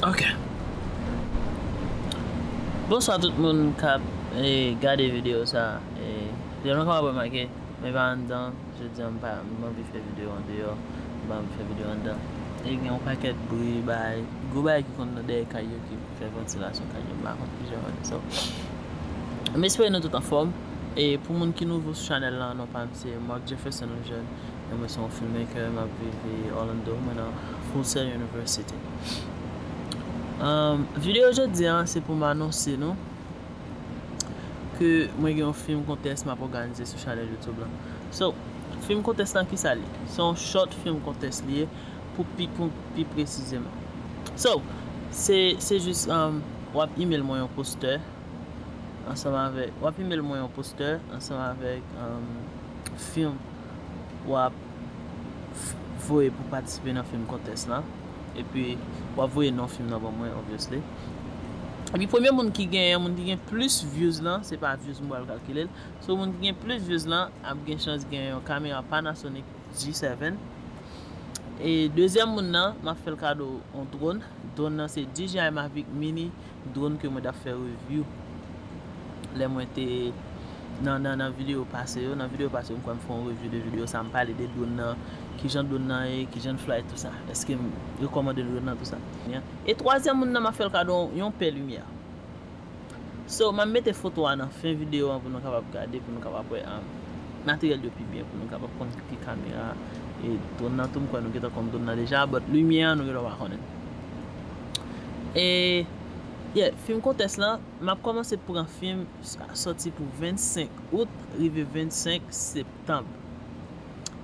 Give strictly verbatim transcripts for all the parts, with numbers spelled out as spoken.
Ok. Bonswa tout moun k ap eh, gade videyo sa. Eh, jan nou kapab remake, mwen pa anndan. Jodi a m pa m anvi fè videyo andeyò, m pa anvi fè videyo anndan. E gen yon pakèt bri, bay, gwo bay ki konn nan dèyè kay yo ki fè vantilasyon kay yo, m pa konn kijan yo rele. So, m espere nou tout anfòm. E pou moun ki nouvo sou chanèl la, non pa m se Mark Jefferson Lejeune. E mwen se yon filmmaker, m ap viv Orlando, mwen nan Full Sail University. Um, videyo jodi a, se pou m anonse nou ke mwen gen yon film contest m ap òganize sou chanèl YouTube lan. So, film contest lan kisa li ye? Se yon short film contest li ye pou pi, pou pi presizeman. So, se, se jis um, w ap email mwen yon postè ansanm avèk, w ap email mwen yon postè ansanm avèk um, film w ap voye pou patisipe nan film contest lan. Epi w ap voye non film nan ban mwen, obviously. Epi premye moun ki genyen, moun ki gen plis views lan, se pa views m pral kalkile l. So moun ki gen plis views lan ap gen chans gen yon kamera Panasonic G seven. E dezyèm moun nan, m ap fè l kado yon drone. Drone nan se D J I Mavic Mini, drone ke mwen t ap fè review lè mwen te nan, nan, nan videyo pase yo. Nan videyo pase yo, m kwè m fè yon review de videyo sa, m pale de drone nan, kijan drone nan ye, kijan l fly, tout sa. Èske m rekòmande drone nan, tout sa. E twazyèm moun nan, m ap fè l kado yon pè limyè. So, m ap mete foto a nan fen videyo an pou nou kapab gade, pou nou kapab wè um, materyèl yo pi byen, pou nou kapab konn ki kamera. E drone nan tou, m kwè nou gentan konn drone nan deja, but limyè an, nou gentan pa konnen. E, yeah, film contest lan, m ap kòmanse pran film sòti pou vennsenk out rive vennsenk septanm.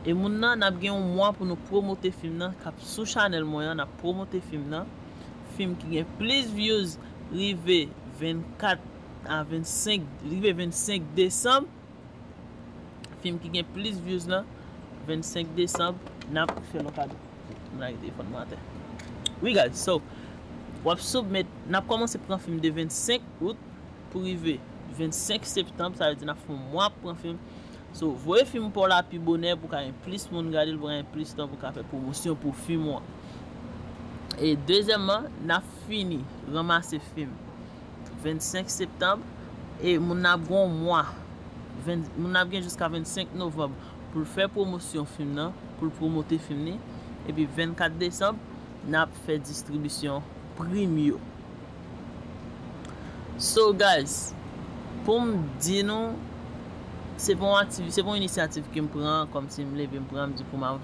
E moun nan, n ap gen yon mwa pou nou pwomote film nan, k ap sou chanèl mwen an, n ap pwomote film nan. Film ki gen plis views rive vennkat a vennsenk, rive vennsenk desanm. Film ki gen plis views lan, vennsenk desanm, n ap fè l yon kado. M lage telefòn mwen atè. Wi, guys, so, w ap soumèt, n ap kòmanse pran film de vennsenk out pou rive vennsenk septanm, sa vle di n ap fè yon mwa ap pran film. So, voye film pa w la pi bonè pou ka gen plis moun gade l, pou ka gen plis tan pou ka fè pwomosyon pou film ou an. E dezyèmman, n ap fini ranmase film vennsenk septanm, e moun nan ap gen yon mwa, ven, moun nan ap gen jiska vennsenk novanm pou l fè pwomosyon film nan, pou l pwomote film li, epi vennkat desanm, n ap fè distribisyon prim yo. So guys, pou m di nou, se pa yon aktivi, se pa yon inisyativ ke m pran, kòmsi m leve m pran, m di pou m a,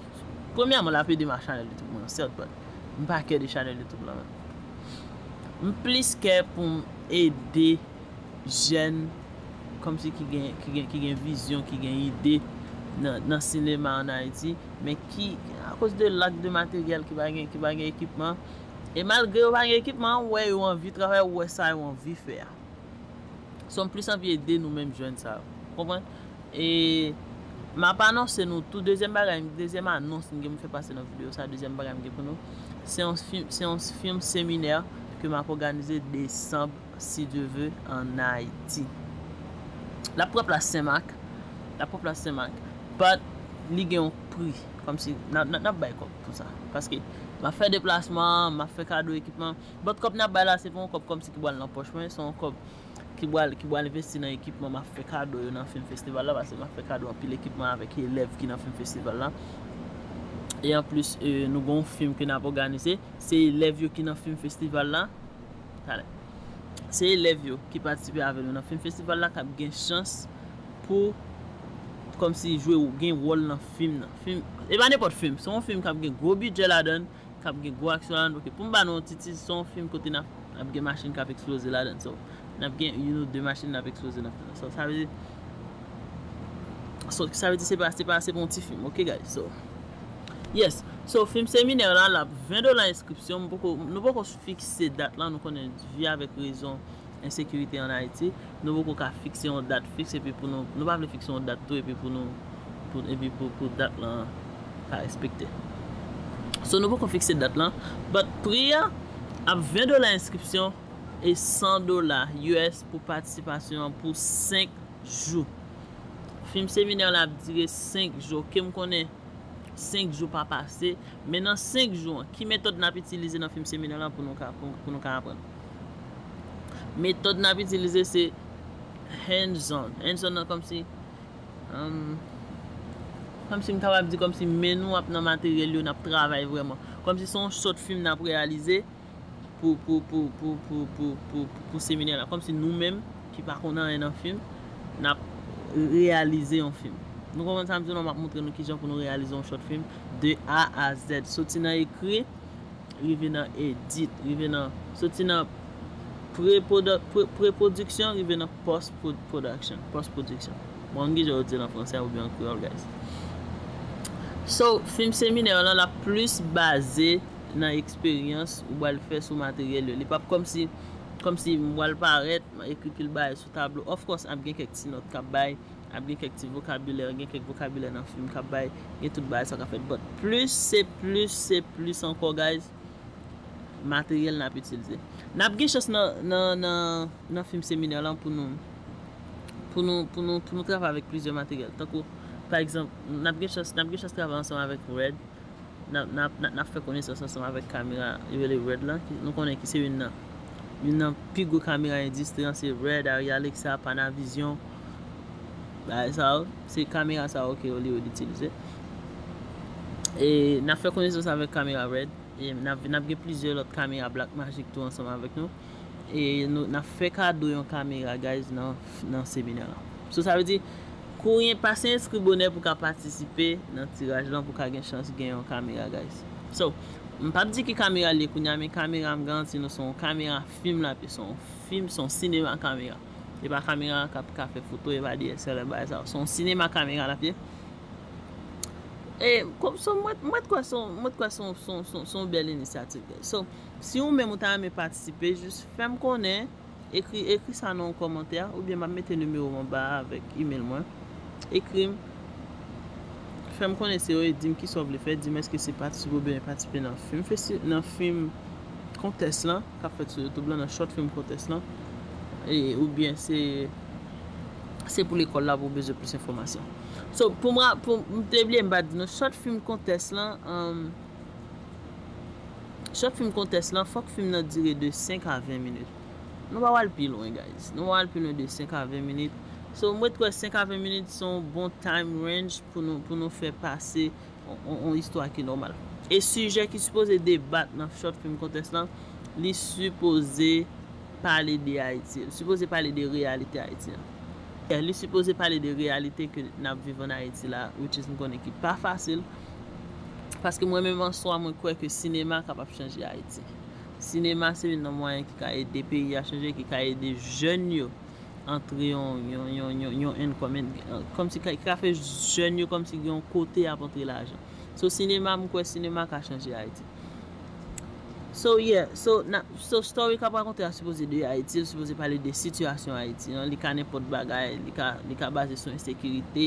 premyèman, l ap ede m ak chanèl YouTube mwen, sèt, but m pa kè de chanèl YouTube lan menm. M plis kè pou m ede jèn kòmsi ki gen, ki gen, ki gen vizyon, ki gen ide nan, nan sinema ann Ayiti, men ki, akoz de lak de materyèl, ki pa gen, ki pa gen ekipman, e malgre yo pa gen ekipman, ou wè yo anvi travay, ou wè sa yo anvi fè a. So, m plis anvi ede nou menm jèn sa yo. Konprann? E m ap anonse nou tou, dezyèm bagay, dezyèm anons m gen pou m fè pase nan videyo sa, dezyèm bagay m gen pou nou, se yon film, se yon film seminè ke m ap òganize desanm, si Dye ve, ann Ayiti. L ap pran plas Senmak, l ap pran plas Senmak, but li gen yon pri, kòmsi n ap, n ap, n ap bay kòb pou sa, paske m ap fè deplasman, m ap fè kado ekipman, but kòb n ap bay la, se pa yon kòb kòmsi ki pral nan pòch mwen, se yon kòb ki pral, ki pral envesti nan ekipman m ap fè kado yo nan film festival la, paske m ap fè kado anpil ekipman avèk elèv ki nan film festival la. E anplis, e, nou gen yon film ke n ap òganize, se elèv yo ki nan film festival la. Talè. Se elèv yo ki patisipe avè nou nan film festival la k ap gen chans pou kòmsi jwe, gen wòl nan film nan. Film, e pa nenpòt film, se yon film k ap gen gwo bidjè ladan l, k ap gen gwo aksyon ladan l. Ok, pou m ba nou yon ti tiz, se yon film kote n ap, n ap gen machin k ap eksploze ladan l. So, n ap gen youn ou de machin n ap eksploze nan film nan. So, sa vle di, so, sa vle di se pa, se pa, se pa yon ti film, ok, guys? So, yes. So, film seminè la, l ap ven dola enskripsyon. M poko, nou poko fikse dat la, nou konnen vi avèk rezon ensekirite ann Ayiti, nou poko ka fikse yon dat fiks epi pou nou, nou pa vle fikse yon dat tou epi pou nou, pou, epi pou, pou dat lan pa respekte. So, nou poko fikse dat lan, but pri a ap ven dola enskripsyon e san dola U S pou patisipasyon an pou senk jou. Film seminè la ap dire senk jou. Ok, m konnen Senk jou pa pase, men nan senk jou an, ki metòd n ap itilize nan fim seminè lan pou nou ka, pou, pou nou ka aprann? Metòd n ap itilize se hands on. Hands on nan kòmsi, um, kòmsi m kapab di kòmsi men nou ap nan materyèl yo, n ap travay vrèman. Kòmsi se yon short film n ap reyalize pou, pou, pou seminè la. Kòmsi nou menm ki pa konn anyen nan fim, n ap reyalize yon fim. Nou konprann sa m di nou, m ap montre nou kijan pou nou reyalize yon short film de A a Z. Soti nan ekri, rive nan edit, rive nan, soti nan pre-produ-, pre-, pre-pwodiksyon, rive nan post-production, post-pwodiksyon. Bon, m gen jan yo di l an fransè oubyen an kreyòl, guys. So, fim seminè lan, l ap plis baze nan eksperyans ou pral fè sou materyèl yo. Li p ap kòmsi, kòmsi m pral parèt, m ekri pil bagay sou tablo. Of course, ap gen kèk ti nòt k ap bay, ap gen kèk ti vokabilè, gen kèk vokabilè nan fim k ap bay, gen tout bagay sa k ap fèt. But plis, se plis, se plis ankò, guys, materyèl n ap itilize. N ap gen chans nan, nan, nan, nan fim seminè lan pou nou, pou nou, pou nou, pou nou travay avèk plizyè materyèl. Tankou, pa egzanp, n ap gen chans, n ap gen chans travay ansanm avèk Red. N ap, n ap, n ap, n ap fè konesans ansanm avèk kamera, yo rele Red lan, ki, nou konnen ki se youn nan, youn nan pi gwo kamera endistri an, se Red, Arri Alexa, Panavision. Bagay sa yo, se kamera sa yo ke Hollywood itilize. E n ap fè konesans avèk kamera Red. E n ap, n ap gen plizyè lòt kamera Blackmagic tou ansanm avèk nou. E nou, n ap fè kado yon kamera, guys, nan, nan seminè lan. So, sa vle di, kounye, pase enskri bonè pou ka patisipe nan tiraj lan, pou ka gen chans gen yon kamera, guys. So, m p ap di ki kamera l ye kounye a, men kamera m garanti nou se yon kamera fim l ap ye, se yon fim, se yon sinema kamera. E pa kamera k ap ka fè foto, e pa D S L R bagay sa yo. Se yon sinema kamera l ap ye. E, kòm, so, mwen, mwen t kwè se yon, mwen t kwè se yon, se yon, se yon, se yon bèl inisyativ, guys. So, si ou menm ou ta renmen patisipe, jis fè m konnen, ekri, ekri sa nan yon kòmantè, oubyen m ap mete nimewo m anba a avèk email mwen. Ekri m, fè m konnen se ou e di m kisa w vle fè, di m èske se patisipe oubyen patisipe nan fim festi-, nan fim kontès lan, k ap fèt sou YouTube lan, nan short film kontès lan, e, oubyen se, se pou lekòl la pou w bezwen plis enfòmasyon. So, pou mwen, pou m te bliye m pa di nou, short film kontès lan, um, short film kontès lan, fòk fim nan dire de senk a ven minit. Nou pa pral pi lwen, guys. Nou pa pral pi lwen de senk a ven minit. So, mwen t kwè senk a ven minit se yon bon time range pou nou, pou nou fè pase yon, yon, yon istwa ki nòmal. E sijè ki sipoze debat nan short film kontès lan, li sipoze pale de Ayiti. Li sipoze pale de reyalite Ayiti an. Li sipoze pale de reyalite ke n ap viv ann Ayiti la, which is m konnen ki pa fasil. Paske mwen menm an swa, mwen kwè ke sinema kapab chanje Ayiti. Sinema se youn nan mwayen ki ka ede peyi a chanje, ki ka ede jèn yo antre yon, yon, yon, yon, yon income, kòmsi ka, ka fè jèn yo kòmsi gen yon kote y ap antre lajan. So, sinema, m kwè sinema ka chanje Ayiti. So, yeah, so, na, so, story k ap rakonte a sipoze de Ayiti, li sipoze pale de sitiyasyon Ayiti an, li ka nenpòt bagay, li ka, li ka baze sou ensekirite,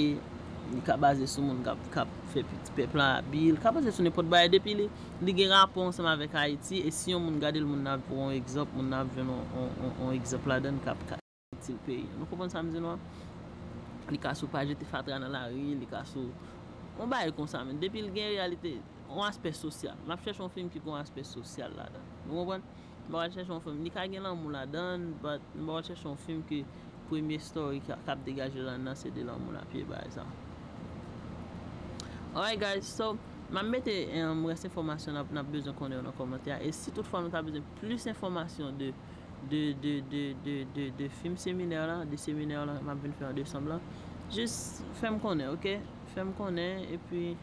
li ka baze sou moun k ap, k ap fè pitit pèp la abi, li ka baze sou nenpòt bagay, depi li, li gen rapò ansanm avèk Ayiti, e si yon moun gade l, moun nan ap pran yon egzanp, moun nan ap jwenn yon, yon, yon, yon egzanp ladan l k ap ka itil peyi an. Nou konprann sa m di nou an? Li ka sou pa jete fatra nan lari, li ka sou yon bagay konsa, men depi l gen reyalite, yon aspè sosyal. M ap chèche yon fim ki gen yon aspè sosyal ladan. Nou konprann? M pa pral chèche yon fim. Li ka gen lanmou ladan l, but m pa pral chèche yon fim ke premye story k, k ap degaje ladan l se de lanmou l ap ye bagay sa. Alright, guys, so, m ap mete, em, rès enfòmasyon n ap, n ap bezwen konnen yo nan kòmantè a. E si toutfwa nou ta bezwen plis enfòmasyon de, de, de, de, de, de, de fim seminè lan, de seminè lan, m ap vin fè an desanm lan, jis fè m konnen, oke? Fè m konnen, epi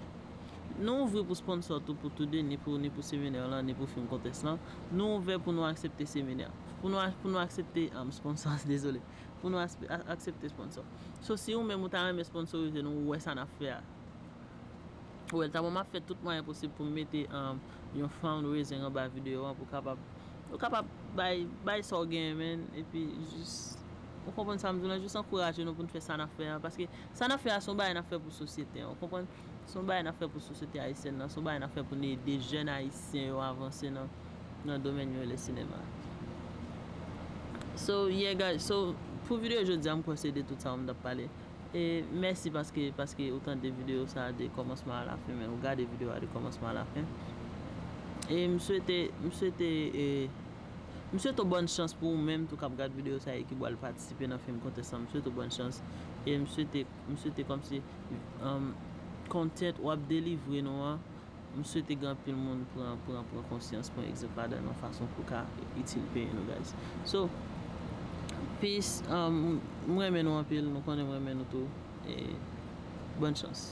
nou ouvri pou sponsor tou, pou tou de, ni pou, ni pou seminè lan, ni pou fim kontès lan. Nou ouvè pou nou aksepte seminè. Pou nou a-, pou nou aksepte, um, sponsor, dezole. Pou nou aspe-, a-, aksepte sponsor. So, si ou menm ou ta renmen sponsorize nou, ou wè sa n ap fè a. Well, ta bon, m ap fè tout mwayen posib pou m mete, um, yon fundraising anba videyo an pou kapab, pou kapab bay, bay sa w genyen, man, epi jis, ou konprann sa m di w lan, jis ankouraje nou pou n fè sa n ap fè an, paske sa n ap fè a se yon bagay n ap fè pou sosyete an, ou konprann? Se yon bagay n ap fè pou sosyete ayisyèn nan, se yon bagay n ap fè pou n ede jèn ayisyen yo avanse nan, nan domèn yo rele sinema. So, yeah, guys, so, pou videyo jodi a, m kwè se de tout sa m t ap pale. E mèsi paske, paske ou tande videyo sa a de kòmansman a la fen, men ou gade videyo a de kòmansman a la fen. E m swete, m swete, e, m swete w bòn chans pou ou menm tou k ap gad videyo sa a e ki pral patisipe nan film contest lan. M swete w bòn chans. E m swete, m swete kòmsi, um, content w ap delivre nou an, m swete gen anpil moun pran, pran, pran konsyans, pran egzanp ladan l yon fason pou ka itil peyi nou, guys. So, peace, um, m renmen nou anpil, nou konnen m renmen nou tou, e bòn chans.